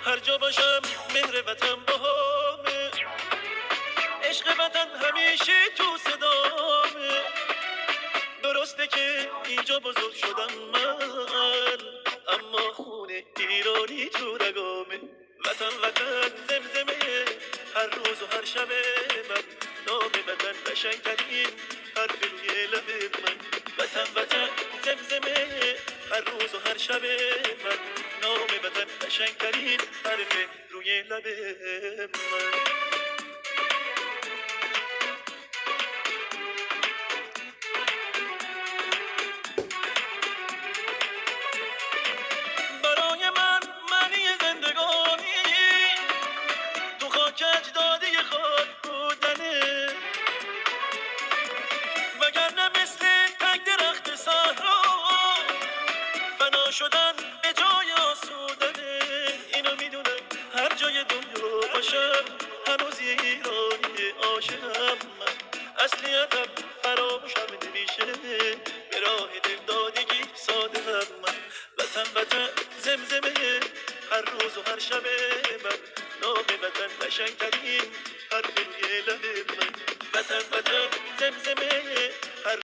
هر جا باشم مهر وطن باهامه، عشق وطن همیشه تو صدامه. درسته که اینجا بزرگ شدم من، اما خونه ایرانی تو رگامه. وطن وطن زمزمه هر روز و هر شب من، نام وطن قشنگترین حرف روی لب من. وطن وطن زمزمه هر روز و هر شب من، نام وطن قشنگترین حرف روی لب من. برای من معنی زندگانی تو خاک اجدادی خود بودنه، وگرنه مثل تک درخت صحرا فنا شدن به جای آسودنه. اینو میدونم هر جای دنیا باشم هنوز یه ایرانی عاشقم من، اصلیتم فراموشم نمیشه، به راه دلدادگی صادقم من. وطن وطن زمزمه هر روز و هر شب من، نام وطن قشنگترین حرف روی لب من. وطن وطن زمزمه